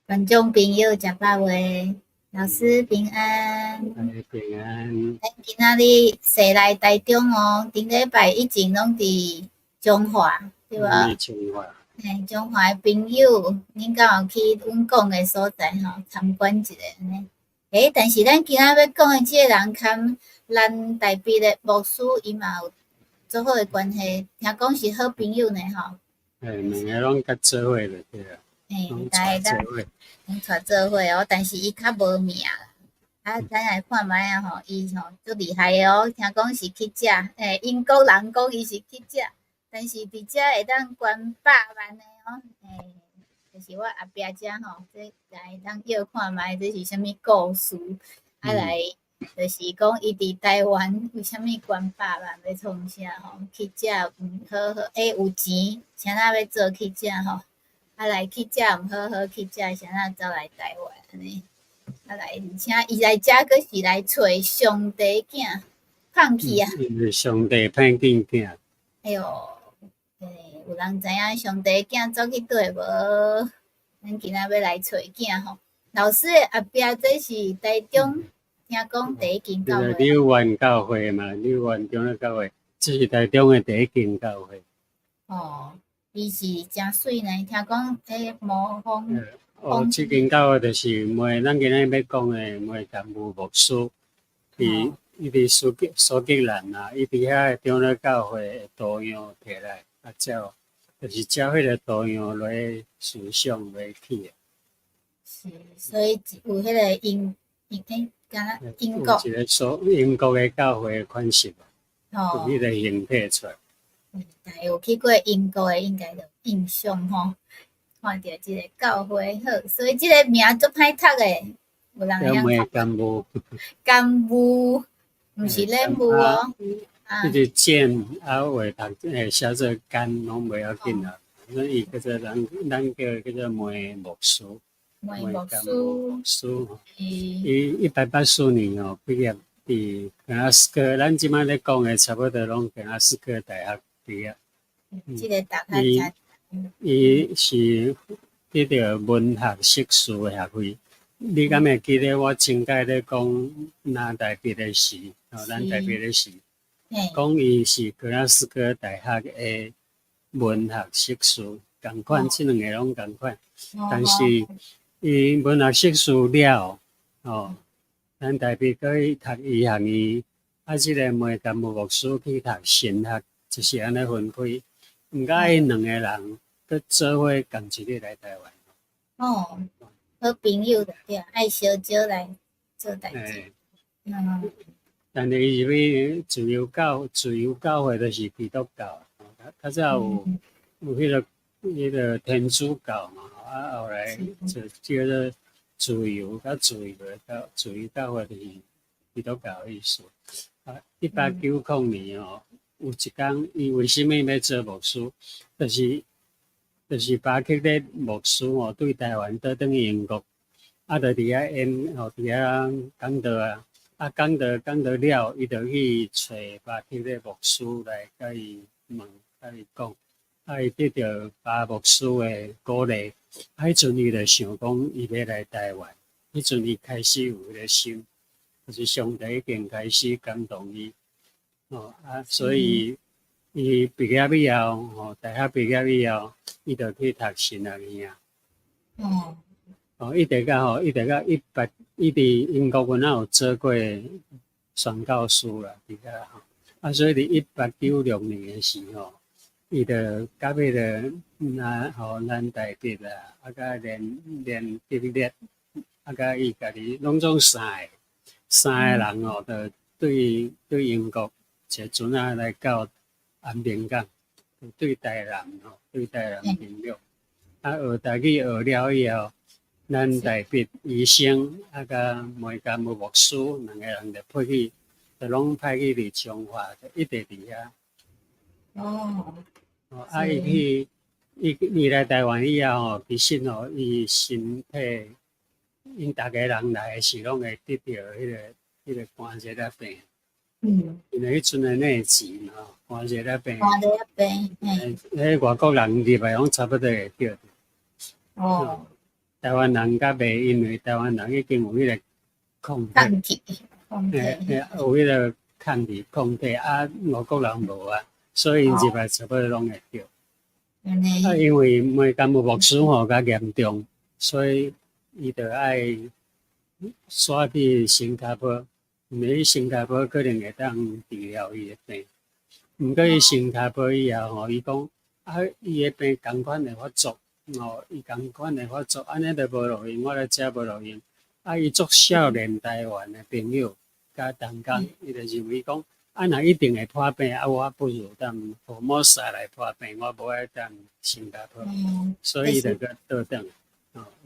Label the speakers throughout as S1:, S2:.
S1: 觀眾朋友食飽未？老師平安。
S2: 哎，平安。
S1: 咱今仔日踅來台中哦，頂禮拜以前攏佇彰化，對無？
S2: 彰化。
S1: 嘿，彰化的朋友，恁敢有去阮講的所在吼參觀一下按呢？欸，但是咱今仔欲講的這個人，佮咱台北的牧師伊嘛有足好的關係，聽講是好朋友呢吼。
S2: 欸，兩个攏佮做伙就對啊。
S1: 嘿，大家攏帶做伙哦，但是伊較無名啦。啊，咱來看覓仔吼，伊吼足厲害的哦，聽講是乞食，欸，英國人講伊是乞食，但是佇遮會當捐百萬的哦，欸，就是我後壁遮吼，這來當叫看覓，這是啥物故事？啊來，就是講伊佇台灣為啥物捐百萬欲創啥吼？乞食毋好好，欸，有錢，啥那欲做乞食吼？啊來乞食毋好好乞食，啥那走來台灣按呢？啊來，而且伊來遮閣是來揣上帝囝，放去啊！
S2: 上帝派遣囝。
S1: 哎喲，欸，有人知影上帝囝走去佗無？咱今仔欲來揣囝吼。老師的後壁這是台中，聽講第一間教會。
S2: 柳園教會嘛，柳園長老教會，這是台中的第一間教會。
S1: 哦，伊是誠媠呢，聽講欸模仿。
S2: 哦，這間教會就是梅，咱今仔欲講的梅干武牧師，伊佇蘇格蘭啊，伊佇遐的長老教會的圖樣摕來，啊照，就是照彼个圖樣來思想來起的。
S1: 是，所以有彼个英英欸，敢若英國。
S2: 有一个英國的教會的款式，有彼个形體出來。
S1: 嗯，有去過英國的，應該就印象吼。看著這個教會好，所以這個名足歹讀的，有人會曉讀。
S2: 甘武，
S1: 甘武，毋是咧霧哦。
S2: 這個簡啊話讀欸寫做甘攏袂要緊啦，反正伊叫做人，咱叫做梅牧師。
S1: 梅牧師。
S2: 師。伊184年哦畢業佇格拉斯哥，咱這擺咧講的差不多攏格拉斯哥大學畢業。
S1: 這個大學真。
S2: 伊是得著文學碩士的學位。你敢會記得我前擺咧講南台北的時，哦，咱台北的時，講伊是格拉斯哥大學的文學碩士，仝款，這兩个攏仝款。但是伊文學碩士了，哦，咱台北閣去讀醫學院，啊，這个梅干武牧師去讀神學，就是按呢分開。毋過𪜶兩个人閣做伙仝一日來台灣。
S1: 哦，好朋友就對，愛相招來做代誌。嗯。
S2: 但是伊入去自由教自由教會，就是基督教。較早有彼个天主教嘛，啊後來就叫做自由，佮自由的教自由教會就是基督教的意思。啊，1890年哦，有一工，伊為啥物欲做牧師？就是巴克咧牧師哦，對台灣倒轉去英國，啊，就佇遐演吼，佇遐講道啊，啊，講道講道了，伊就去揣巴克咧牧師來共伊問，共伊講，啊，伊得著巴牧師的鼓勵，啊，彼陣伊就想講，伊欲來台灣，彼陣伊開始有彼个心，就是上帝已經開始感動伊。哦啊，所以伊畢業以後，吼，大學畢業以後，伊就去讀神學院啊。哦，一直到吼，一直到一八，伊佇英國阮仔有做過宣教師啦，佇遐吼。啊，所以佇1896年的時候，伊就佮彼个南吼南台北啦，啊，佮連德烈，啊，佮伊家己攏總三个人哦，就對英國坐船仔來到安平港，對台南吼，對台南平陸。啊，學台語學了以後，咱台北醫生啊，佮梅干武牧師兩个人就派去，就攏派去佇彰化，就一直佇遐。哦，啊，伊去，伊來台灣以後吼，其實吼，伊身體，𪜶逐家人來的時攏會得著彼个寒熱仔病。因為彼陣的內戰吼，寒熱仔病。
S1: 寒熱仔病，嘿。
S2: 彼外國人入來攏差不多會著。台灣人較袂，因為台灣人已經有彼個抗體，
S1: 抗體，抗體，
S2: 有彼個抗體抗體啊，外國人無啊，所以𪜶入來差不多攏會著。啊，因為梅甘牧師吼較嚴重，所以伊就愛徙去新加坡，因為去新加坡可能會當治療伊的病。毋過去新加坡以後吼，伊講啊，伊的病仝款會發作，吼，伊仝款會發作，按呢就無路用，我來遮無路用。啊，伊足少年台灣的朋友佮同工，伊就認為講，啊，若一定會破病，啊，我不如踮福爾摩沙來破病，我無愛踮新加坡，所以就閣倒轉。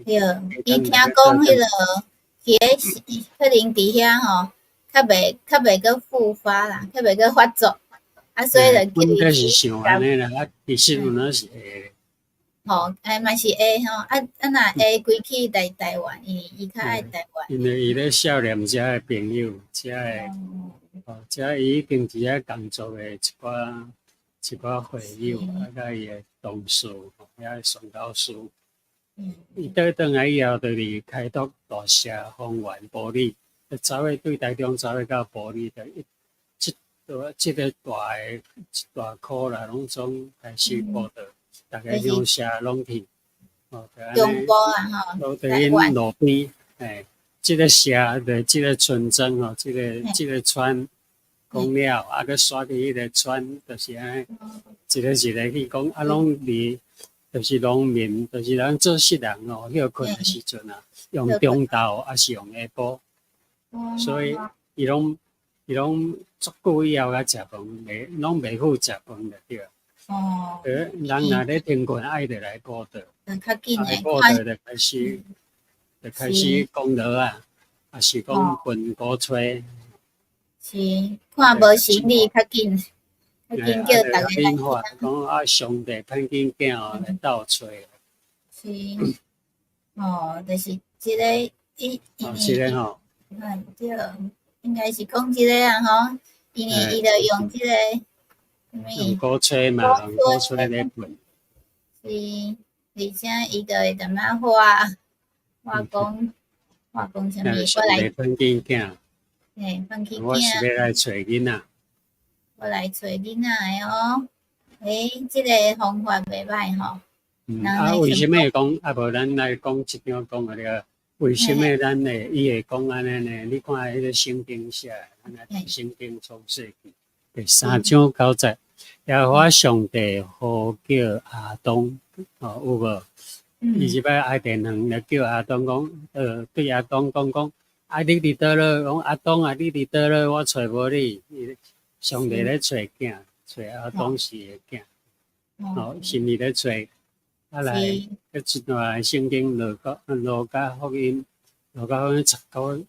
S1: 對，伊聽講彼個彼個可能佇遐吼，較袂閣復發啦，較袂閣發作，啊，所以就
S2: 叫伊是想按呢啦，啊，其實有哪是會。
S1: 吼，哎嘛是會吼，啊啊若會歸去台灣，因為伊較愛台灣。
S2: 因為伊咧少年遮的朋友，遮的，哦，遮伊已經佇遐工作的一寡會友，啊，佮伊的同事，遐宣教師。伊倒轉來以後，就是開拓大社、豐原、埔里，就走去對台中走去到埔里，就一這這個大的一大箍啦，攏總開始佈道，逐个鄉社攏去，哦，就按呢，
S1: 中部啊吼，
S2: 都佇𪜶路邊，欸，這個社就這個村莊吼，這個村講了，啊，閣徙去彼個村，就是按呢，一个一个去講，啊，攏佇。就是農民，就是咱做穡人哦，歇睏的時陣啊，用中晝抑是用下晡，所以伊攏足久以後才食飯，袂攏袂赴食飯就對。
S1: 哦。
S2: 人若咧停睏，愛就來報道。
S1: 較緊的。
S2: 報道就開始講道啊，抑是講分鼓吹。
S1: 是，看無生理較緊。較緊叫逐家來
S2: 講啊，上帝派囝囝哦來鬥揣。
S1: 是，哦，就是這個伊
S2: 哦，這個吼。
S1: 嗯，對，應該是講這個啊吼，因為伊就用這個，
S2: 用鼓吹嘛，用鼓吹來分。
S1: 是，而且伊就會淡仔話，話講啥物，我來
S2: 派囝囝。
S1: 嘿，派囝。
S2: 我是欲來揣囡仔。
S1: 我來揣囡仔的哦，欸，這個方法袂䆀吼。
S2: 嗯，啊，為啥物講啊？無咱來講這張講個了，為啥物咱會伊會講按呢呢？你看彼個聖經寫，咱來讀聖經創世記第三章九節，耶和華上帝呼叫亞當，哦，有無？伊一擺伊甸園來叫亞當講，對亞當講講，啊，你佇佗落？講亞當啊，你佇佗落？我揣無你。上帝咧揣囝，揣亞當是伊的囝，哦，是毋是咧揣？啊來，彼一段聖經路加福音，路加福音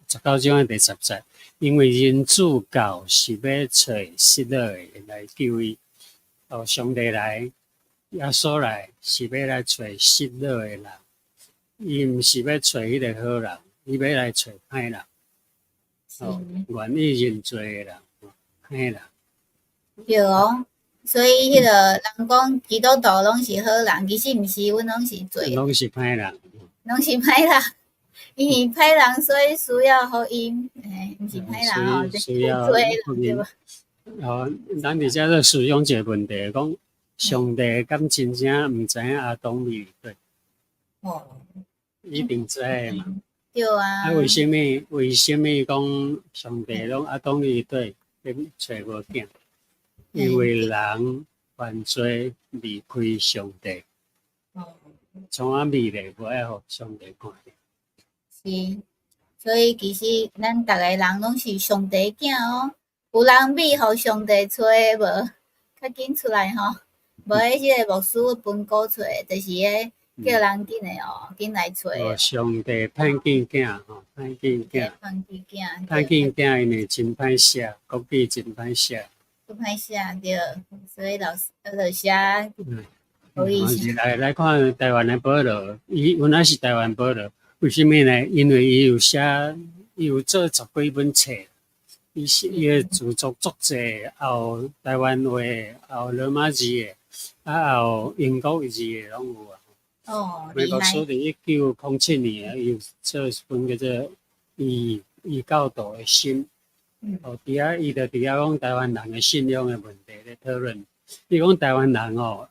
S2: 19章的第10節，因為人子到是欲揣失落的來救伊。哦，上帝來，耶穌來是欲來揣失落的人，伊毋是欲揣彼個好人，伊欲來揣歹人。哦，願意認罪的人，歹人。
S1: 對哦，所以彼個人講基督徒攏是好人，其實毋是，阮攏是罪。
S2: 攏是歹人。
S1: 攏是歹人，因為歹人，所以需要福音，嘿，毋是歹人哦，
S2: 需要
S1: 罪人對無？
S2: 哦，咱佇遮咧思想一個問題，講上帝敢真正毋知影亞當佇佗？
S1: 哦，
S2: 一定知的嘛。
S1: 對啊。
S2: 啊，為啥物？為啥物講上帝攏亞當佇佗，揣無囝？因為人犯罪離開上帝，創啊美麗，無愛予上帝看見。
S1: 是，所以其實咱逐个人攏是上帝囝哦。有人欲予上帝揣無？較緊出來吼，無彼個牧師分鼓吹，就是彼叫人緊來哦，緊來揣。
S2: 哦，上帝派囝囝吼，派囝囝。
S1: 派囝囝。
S2: 派囝囝，因為真歹寫，國語真歹寫。
S1: 足歹寫對，所以老師就寫。
S2: 嗯，來看台灣的保羅，伊原來是台灣保羅，為啥物呢？因為伊有寫，伊有做十幾本冊，伊是伊的著作足濟，也有台灣話，也有羅馬字的，啊，也有英國字的，攏有啊。
S1: 哦，
S2: 梅牧師佇1907年，伊有做一本叫做《異教徒的心》。哦，佇遐伊就佇遐講台灣人的信仰的問題咧討論。伊講台灣人哦，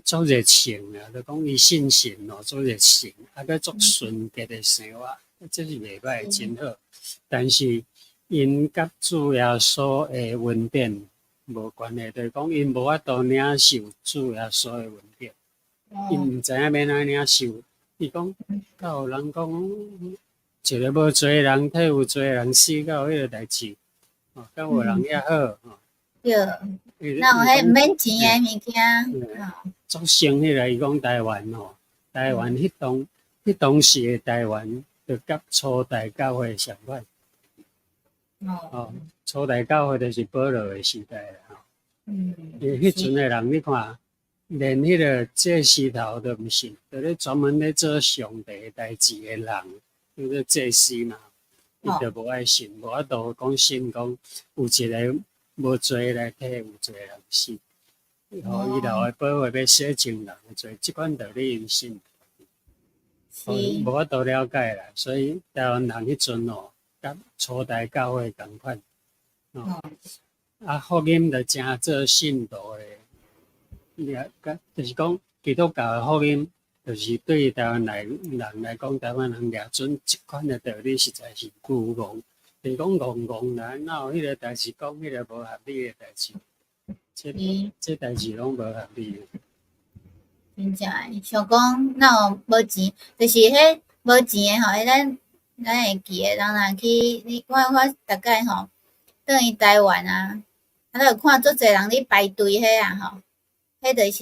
S2: 足熱情啊，就講伊信神哦，足熱情，啊，閣足純潔的生活，這是袂歹，真好。但是𪜶佮主耶穌的恩典無關係，就是講𪜶無法度領受主耶穌的恩典，𪜶毋知影欲按怎領受。伊講，敢有人講，一个無罪的人替有罪的人死，敢有彼个代誌？哦，敢有人遐好？吼。
S1: 對，那有彼毋免錢的物件。
S2: 足成彼个，伊講台灣吼，台灣彼當時的台灣，就佮初代教會相款。哦，初代教會就是保羅的時代啦。吼。因為彼陣的人，你看，連彼个祭司頭都毋信，就咧專門咧做上帝的代誌的人，叫做祭司嘛，伊就無愛信，無法度講信講有一个無罪來替有罪的人死。吼，伊流的寶血欲洗淨人的罪，這款道理𪜶信。無法度了解啦，所以台灣人彼陣哦，佮初代教會仝款。哦，啊，福音就成做信徒的，也就是講基督教的福音，就是對台灣來人來講，台灣人掠準這款的道理，實在是愚戇。就是講戇戇啦，哪有彼个代誌講彼个無合理的代誌？這代誌攏無合理。
S1: 真正的，像講若有無錢，就是彼無錢的吼，彼咱會記得，人若去，你我逐擺吼，轉去台灣啊，啊，你有看足濟人咧排隊彼啊吼，彼就是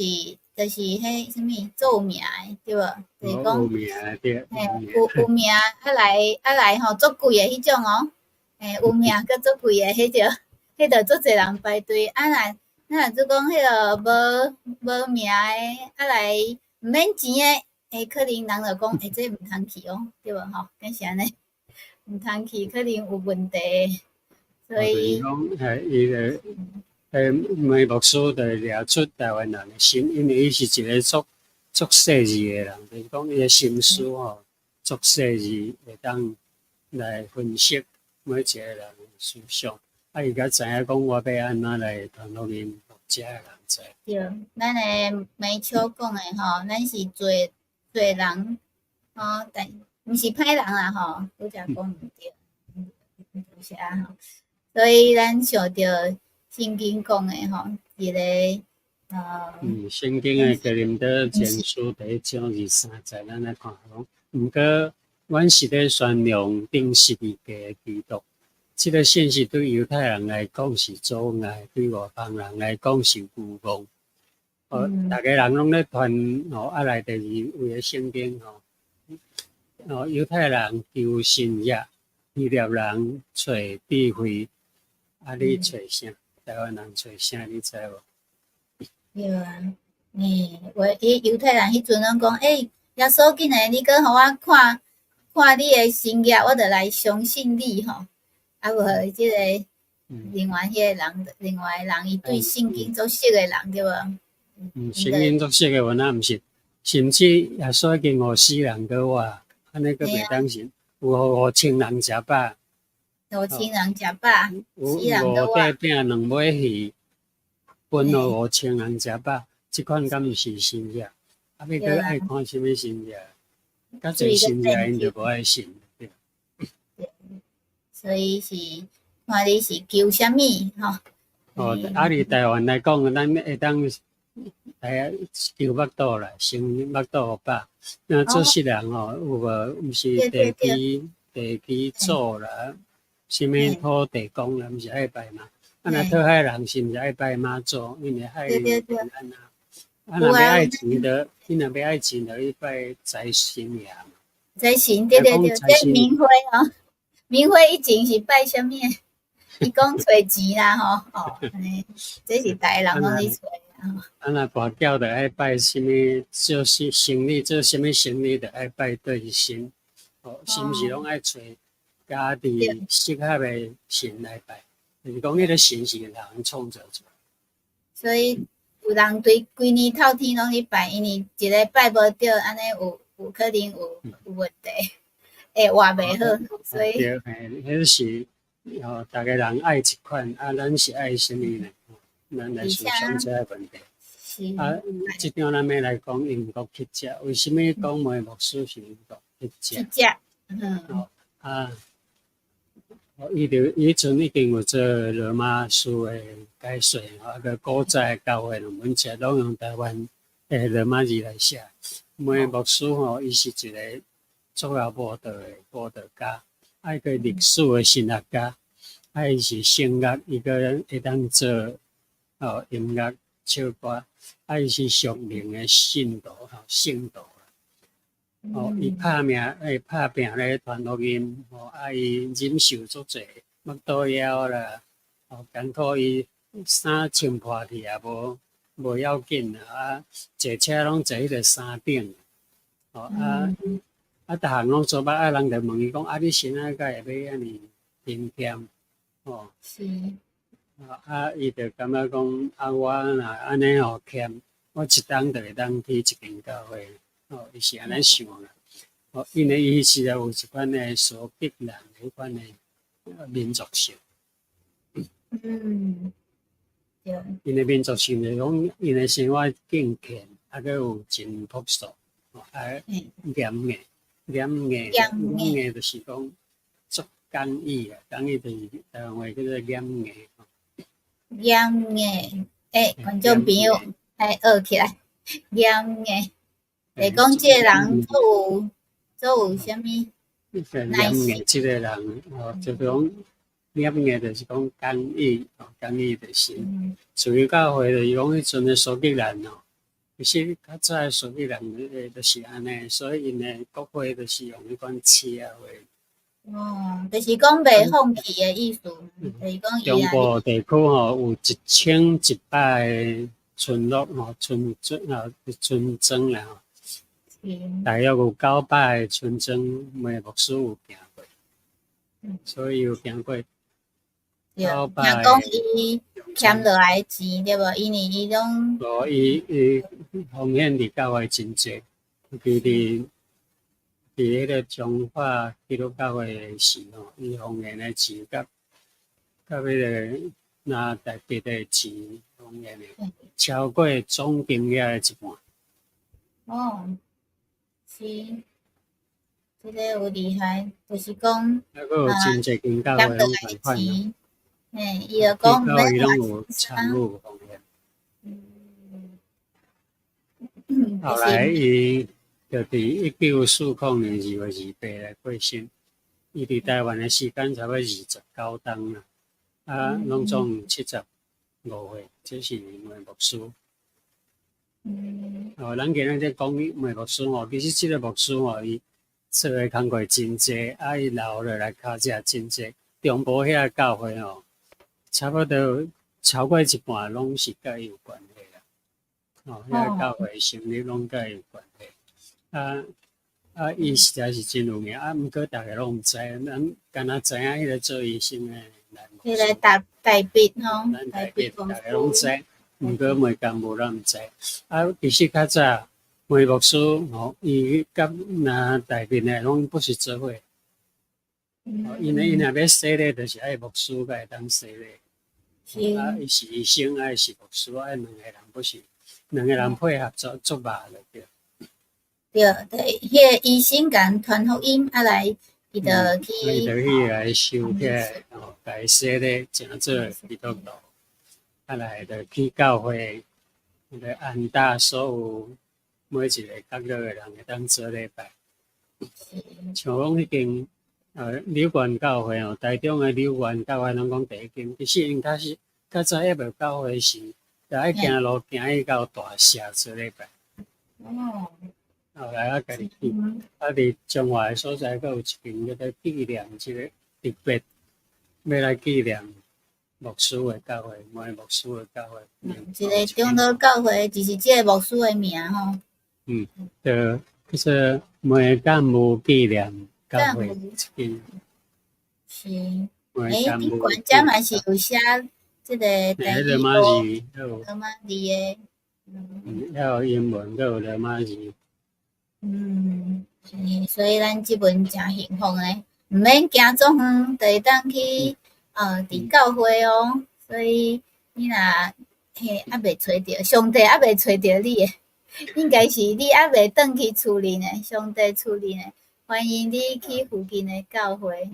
S1: 彼啥物做有名的，對無？就是講，
S2: 有名對。
S1: 嘿，有名啊來吼，足貴的彼種哦，嘿，有名閣足貴的彼種，彼就足濟人排隊，啊若。咱若做講彼个無名的，啊來毋免錢的，欸，可能人就講，欸，這毋通去哦，對無吼？敢是按呢？毋通去，可能有問題。所以，
S2: 就是講，嘿，伊个，梅牧師就掠出台灣人的心，因為伊是一个足足細膩的人，就是講伊的心思吼，足細膩，會當來分析每一个人的思想。啊！伊才知影講，我欲按怎來傳福音，予遮的人知。
S1: 對，咱的梅秋講的吼，咱是做做人吼，但毋是歹人啦吼，拄才講毋對，多謝吼。所以咱想著聖經講的吼，一个
S2: 聖經的哥林多前書第一章23節，咱來看講，毋過，阮是咧宣揚釘十字架的基督。這个信息對猶太人來講是阻礙，對外邦人來講是愚戇。哦，逐个人攏咧傳哦，啊來第二位的聖經吼，哦，猶太人求神跡，希臘人揣智慧，啊，你揣啥？台灣人揣啥？你知無？
S1: 對啊，欸，話伊猶太人彼陣攏講，欸，耶穌緊來，你閣予我看看你的神跡，我就來相信你吼。啊無這个另外彼个人，另外的人，伊對聖經足熟的人，對無？
S2: 嗯，聖經足熟的，有哪毋是？甚至耶穌已經予死人閣活，按呢閣袂當信。有予5000人食飽，5000
S1: 人食飽，
S2: 有五塊餅兩尾魚，分予5000人食飽，這款敢毋是神跡？啊，欲閣愛看啥物神跡？較濟神跡𪜶就無愛信。對。
S1: 所以是看你是求啥物吼。
S2: 哦，啊，佇台灣來講，咱會當來求腹肚啦，先腹肚予飽。那做世人吼，有無？毋是地基主啦，啥物土地公啦，毋是愛拜嘛？啊，若討海人是毋是愛拜媽祖？因為海裡平安啊。啊，若欲愛錢就，你若欲愛錢就去拜財神爺嘛。
S1: 財神，對對對，這明輝哦，明輝以前是拜啥物？伊講揣錢啦吼，哦，按呢，這是逐個人攏咧揣。
S2: 啊，若跋筊就愛拜啥物？做生意做啥物生意就愛拜對神，哦，是毋是攏愛揣家己適合的神來拜？就是講，彼个神是人創造出來。
S1: 所以有人對規年透天攏去拜，因為一个拜無著，按呢有可能有問題，會活袂好，所以
S2: 對，嘿，彼是吼，逐个人愛一款，啊，咱是愛啥物呢？咱來思想這个問題。
S1: 是。
S2: 啊，這張咱欲來講英國乞食，為啥物講梅牧師是英國乞食？
S1: 乞食，嗯。
S2: 哦，啊，伊就彼陣已經有做羅馬書的解說，啊閣古早的教會論文冊攏用台灣的羅馬字來寫。梅牧師吼，伊是一个足𠢕布道的布道家，啊，伊個歷史的神學家，啊，伊是聲樂，伊閣會當做哦音樂唱歌，啊，伊是屬靈的信徒吼，聖徒。哦，伊拍命，伊拍拚咧傳福音，吼，啊，伊忍受足濟腹肚枵啦，哦，艱苦伊衫穿破去也無要緊啊，坐車攏坐彼个山頂，哦啊啊，逐項攏做捌，啊，人就問伊講，啊，你啥仔敢會欲按呢貧儉？哦，
S1: 是，
S2: 啊，伊就感覺講，啊，我若按呢吼儉，我一冬就會當起一間教會。哦，伊是按呢想啦。哦，因為伊實在有一款的蘇格蘭彼款的民族性。
S1: 對。
S2: 𪜶的民族性就是講，𪜶的生活敬虔，啊，閣有真樸素，啊，嚴硬，嚴硬，嚴硬就是講足剛毅啊，剛毅就是台灣話叫做嚴硬。
S1: 嚴硬，欸，觀眾朋友愛學起來，嚴硬。會講這個人足有足有啥物？
S2: 嚴硬這个人哦，就講嚴硬就是講剛毅，哦，剛毅的心。自由教會就是講彼陣的蘇格蘭哦，其實較早的蘇格蘭的就是按呢，所以𪜶的國會就是用彼款刺仔話。
S1: 哦，就是講袂放棄的意思，就是講
S2: 中部地區吼有1100个村落吼，村莊啊，村莊啦吼。大約有900个村莊，梅牧師有行過，所以有行過。
S1: 對，聽講伊欠落來錢對無？因為伊攏
S2: 無，伊奉獻佇教會真濟，尤其佇彼个彰化基督教會的時吼，伊奉獻的錢佮彼个若台北的錢奉獻的，超過總金額的一半。
S1: 哦。是，這个有厲害，就是講，
S2: 啊，閣有真濟間教會攏仝款。
S1: 嘿，伊就講
S2: 伊攏有參與奉獻。後來伊就佇1940年2月28來過身，伊佇台灣的時間差不多29冬啦，啊，攏總75歲，這是梅牧師。哦，咱今日咧講梅牧師吼，其實這个牧師吼，伊做的工課真濟，啊，伊留落來跤跡真濟。中部遐教會吼，差不多超過一半攏是佮伊有關係啦。哦，遐教會成立攏佮伊有關係。啊啊，伊實在是真有名，啊，毋過逐家攏毋知，咱敢若知影彼个做醫生的男
S1: 彼个大大筆吼，
S2: 咱台北逐家攏知。毋過梅干無人毋知，啊，其實較早梅牧師吼，伊佮若大便的攏不是做伙，因為伊若欲洗禮，就是愛牧師才會當洗禮。啊，伊是醫生，啊，伊是牧師，啊，兩個人不是兩個人配合做做肉就對。
S1: 對對，彼個醫生共傳福音，啊來，伊就去，
S2: 伊就去來收起來，吼，共伊洗禮，成做基督徒。啊來就去教會，彼个安搭所有每一个角落的人會當做禮拜。像講彼間柳縣教會哦，台中的柳縣教會攏講第一間，其實𪜶較是較早抑無教會時，就愛行路行去到大社做禮拜。
S1: 哦。
S2: 後來啊，家己去，啊，佇彰化的所在，閣有一間叫做紀念這个特別欲來紀念牧師的教會，梅牧師的教會。
S1: 一个長老教會就是這个牧師的名吼。
S2: 嗯，對，叫做梅干武紀念教會一間。
S1: 是。欸，頂懸遮嘛是有寫這个
S2: 台語羅馬字的。還有英文，閣有羅馬字。
S1: 是，所以咱這陣誠幸福呢，毋免行足遠，就會當去佇教會哦。所以你若嘿猶未揣著，上帝猶未揣著你的，應該是你猶未轉去厝裡呢，上帝厝裡呢，歡迎你去附近的教會。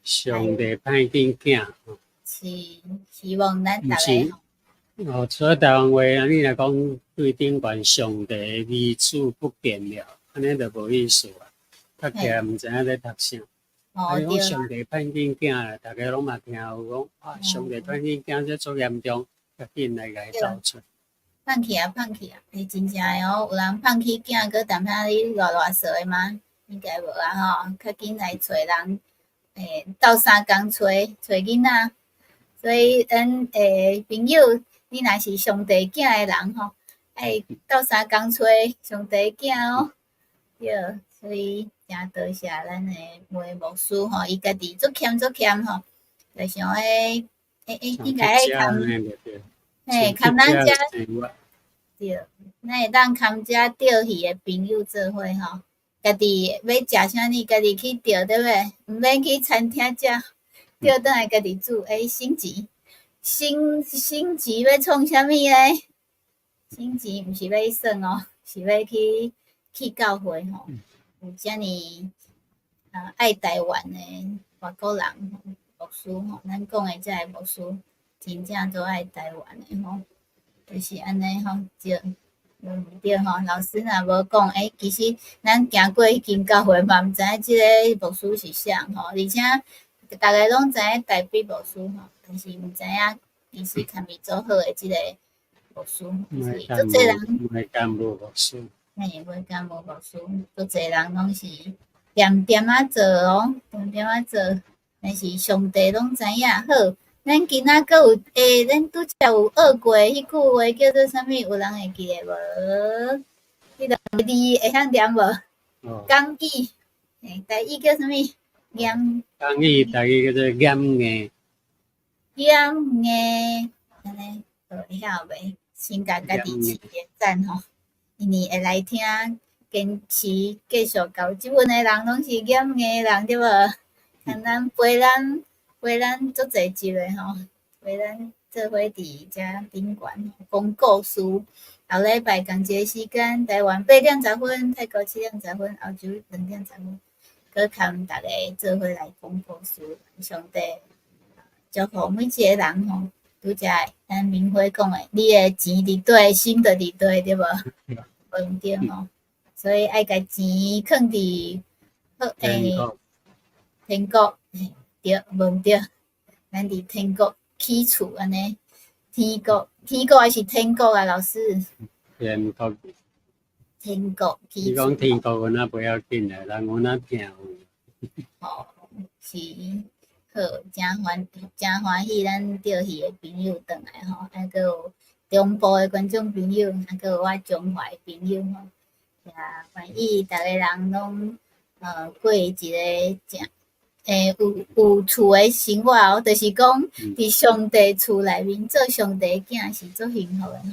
S2: 上帝派遣囝。
S1: 是，希望咱逐个。
S2: 哦，除了台灣話，你若講對頂懸上帝的兒子不見了，按呢就無意思啊。讀起來毋知影咧讀啥。啊，講上帝派遣囝，逐家攏嘛聽有講啊，上帝派遣囝這足嚴重，較緊來共伊鬥出。
S1: 放棄啊，放棄啊！欸，真正的哦，有人放棄囝，閣踮遐咧囉囉嗦的嗎？應該無啊吼，較緊來揣人，欸，鬥相共揣揣囡仔。所以，咱朋友，你若是上帝囝的人吼，愛鬥相共揣上帝囝哦。對，所以誠多謝咱的梅牧師吼，伊家己足謙足謙吼，就想欲，欸欸，應該愛含，嘿，含咱遮，對，咱會當含遮釣魚的朋友做伙吼，家己欲食啥物，家己去釣，對袂？毋免去餐廳食，釣轉來家己煮，欸，省錢，省省錢欲創啥物咧？省錢毋是欲去耍哦，是欲去去教會吼。有遮爾愛台灣的外國人牧師吼，咱講的這个牧師真正足愛台灣的吼，就是按呢吼，對，無對吼。老師若無講，欸，其實咱行過彼間教會嘛，毋知影這个牧師是啥吼，而且逐家攏知影台北牧師吼，但是毋知影其實含伊做好的這个牧師，是足濟人。
S2: 袂甘無牧師。
S1: 嘿，袂甘無牧師，足濟人攏是恬恬仔做哦，恬恬仔做，但是上帝攏知影。好，咱今仔閣有，欸，咱拄才有學過彼句話叫做啥物？有人會記得無？彼個字會曉念無？講義，欸，台語叫啥物？嚴。
S2: 講義台語叫做嚴硬。
S1: 嚴硬，按呢，會曉袂？先共家己飼一個讚吼。因為會來聽，堅持繼續到這陣的人，攏是嚴硬的人，對無？像咱陪咱陪咱足濟集的吼，陪咱做伙佇遮頂懸講故事。後禮拜仝一个時間，台灣8點10分，泰國7點10分，歐洲2點10分，閣含逐家做伙來講故事。上帝祝福每一個人吼。拄才咱明輝講的，你的錢佇佗，心就佇佗，對無？無對吼，所以愛共錢囥佇好欸，天國對，無對？咱佇天國起厝按呢，天國天國還是天國啊？老師？
S2: 天國。
S1: 天國起
S2: 你講天國，阮仔不要緊的，人阮仔聽有。
S1: 哦，是。好，誠歡喜，咱釣魚的朋友轉來吼，還閣有中部的觀眾朋友，還閣有我中華的朋友吼，也歡喜逐个人攏過一個誠有有趣的生活哦，就是講佇上帝厝內面做上帝囝是足幸福的吼。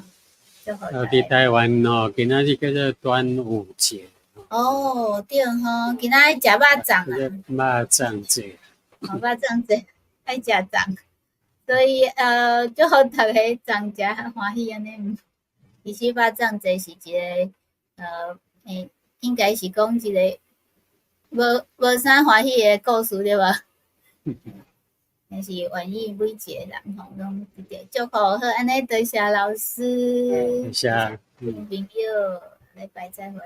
S1: 祝福大
S2: 佇
S1: 家。
S2: 台灣吼，今仔日叫做端午節。
S1: 哦，對吼，今仔日食肉粽
S2: 叫做
S1: 啊。
S2: 肉粽節。
S1: 哦，肉粽節愛食粽，所以祝福逐家粽食歡喜按呢。其實肉粽節是一個欸，應該是講一個無無啥歡喜的故事對無？但是願意每一個人吼，攏得著祝福好，按呢多謝老師，
S2: 多謝，
S1: 朋友，禮拜再會。